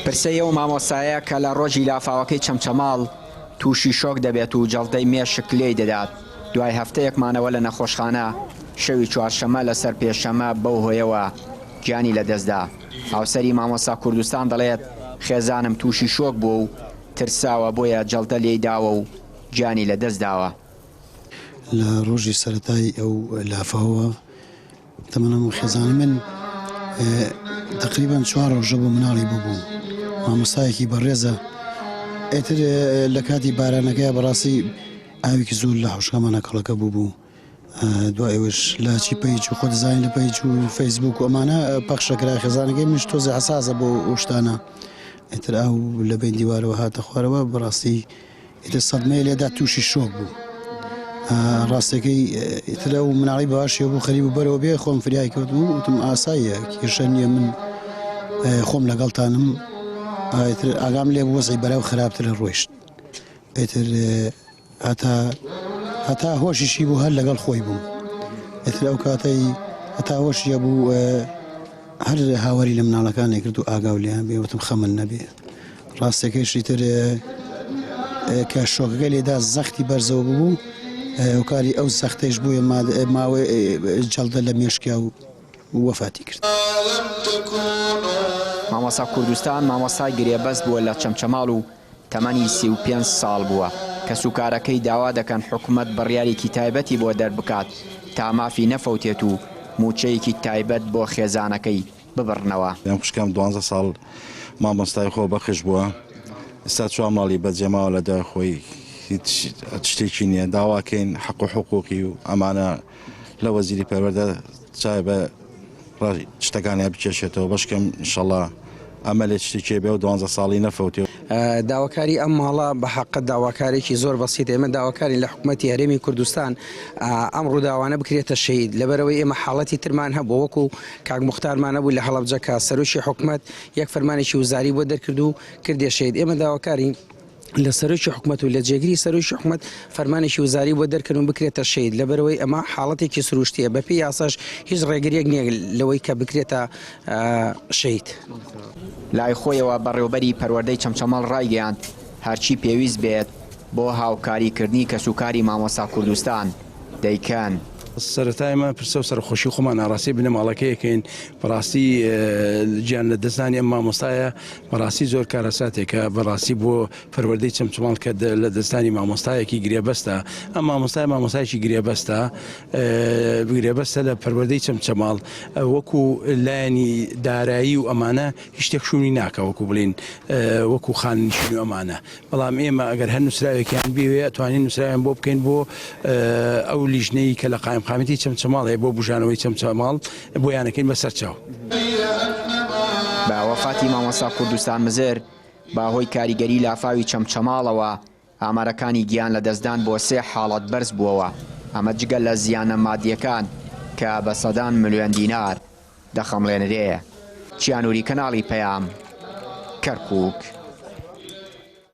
پرسەی ئەو مامۆستایە کە لە ڕۆژی لافاوەکەی چەمچەماڵ تووشی شۆک دەبێت و جەڵدەی مێشک لێی دەدات، دوای هەفتەیەک مانەوە لە نەخۆشخانە، شەوی چوارشەممە لەسەر پێنجشەممە بەو هۆیەوە گیانی لەدەستدا. هاوسەری مامۆستا کوردستان دەڵێت، خێزانم تووشی شۆک بووە و ترساوە بۆیە جەڵدە لێی داوە و گیانی لەدەستداوە. لە ڕۆژی سەرەتای ئەو لافاوە تەمەنم و خێزانی من تقریبان چوار ڕۆژە بۆ مناڵی بوو مامۆستایەکی بەڕێزە ئێتر لە کاتی بارانەکەی بەڕاستی ئاوێکی زۆر لە حوشکەمانە کەڵەکە بوو بوو دوای ئەوەش لە چی page و خۆ دەزانین لە page و فەیسبوک و ئەمانە پەخشەکرا خێزانەکەی منش تۆزێ حساسە بۆ ئەو شتانە ئیتر ئاو لە بین دیوارەوە هاتە خوارەوە بەڕاستی ئیتر سەدمەی لێدا تووشی شۆک بوو ڕاستەکەی ئیتر ئەو مناڵی باشی بوو خەریب و بەرەوە بێ خۆم فریای کەوتم و وتم ئاساییە کێشە نییە من خۆم لەگەڵتانم ئیتر ئاگام لێ بوو وەزعی بەرەو خراپتر ڕۆیشت ئیتر هەتا هەتا هۆشیشی بوو هەر لەگەڵ خۆی بووم ئیتر ئەو کاتەی هەتا هۆشی هەبوو هەر هاواری لە مناڵەکانی کرد و ئاگاو لێیان بێ وتم خەمن نەبێ ڕاستەکەیشی تر کە شۆکەکە لێدا زەختی بەرزەوە بوو هۆکاری ئەو زەختەیش بووە ماوەی جەڵدە لە مێشکیا و وەفاتی کرد. مامۆستا کوردستان مامۆستای گرێبەست بووە لە چەمچەماڵ و تەمەنی 35 ساڵ بووە، کەسوکارەکەی داوا دەکەن حکومەت بڕیارێکی تایبەتی بۆ دەربکات تا مافی نەفەوتێت و مووچەیەکی تایبەت بۆ خێزانەکەی ببڕنەوە. ئەم خوشکەم دوانزە ساڵ مامۆستای خۆ بەخش بووە ئستا چوار ماڵی بەجێماوە لە دوای خۆی هیچ شتێکی نییە داواکەین حەق و حقوقی و ئەمانە لە وەزیری پەروەردە چای بە شتەکانیان بکێشێتەوە بەشکەم ئینشەڵا ئەمە لێ شتێکی بێ و دوانزە ساڵی نەفەوتێ. داواکاری ئەم ماڵە بە حەقە داواکارێکی زۆر بەسیتە ئێمە داواکارین لە حکومەتی هەرێمی کوردستان ئەم ڕووداوانە بکرێتە شەهید لەبەرەوەی ئێمە حاڵەتی ترمان هەبوو وەکو کاک موختارمان هەبوو لە هەڵەبجە کە سەرۆکی حکومەت یەک فەرمانێکی وزاری بۆ دەرکرد و کردیە شەهید ئێمە داواکارین لە سەرۆکی حکومەت و لە جێگری سەرۆکی حکومەت فەرمانێکی وزاری بۆ دەرکەن و بکرێتە شەهید لەبەرەوەی ئەمە حاڵەتێکی سروشتیە بەپێی یاساش هیچ ڕێگریەک نییە لەوەی کە بکرێتە شەهید. لای خۆیەوە بەڕێوبەری پەروەردەی چەمچەماڵ ڕایگەیاند، هەرچی پێویست بێت بۆ هاوکاریکردنی کەسوکاری مامۆستا کوردستان دەیکەن. سەرەتا ئێمە پرسە و سەرەخۆشی خۆمان ئاڕاستەی بنەماڵەکەی ئەکەین، بەڕاستی گیان لەدەستدانی ئەم مامۆستایە بەڕاستی زۆر کارەساتێکە بەڕاستی بۆ پەروەردەی چەمچەماڵ کە لە دەستانی مامۆستایەکی گرێبەستە ئەم مامۆستای مامۆستایەکی گرێبەستە گرێبەستە لە پەروەردەی چەمچەماڵ وەکو لایەنی دارایی و ئەمانە هیچ شتێک شوونی ناکە وەکو بڵین وەکو خاننشین و ئەمانە بەڵام ئێمە ئەگەر هەر نووسراوێکیان بێوێ ئەتوانین نووسراویان بۆ بکەین بۆ ئەو لیژنەی کە لە قایمقامیەتی چەمچەماڵ هەیە بۆ بژانەوەی چەمچەماڵ بۆیانەکەین بە سەرچاو. بە وەفاتی مامۆستا کوردستان مزر بە هۆی کاریگەری لافاوی چەمچەماڵەوە ئامارەکانی گیان لەدەستدان بۆ سێ حاڵەت بەرز بووەوە، ئەمە جگە لە زیانە مادییەکان کە بە سەدان ملیۆن دینار دەخەمڵێنرێ. چیا نوری کەناڵی پەیام، کەرکوک.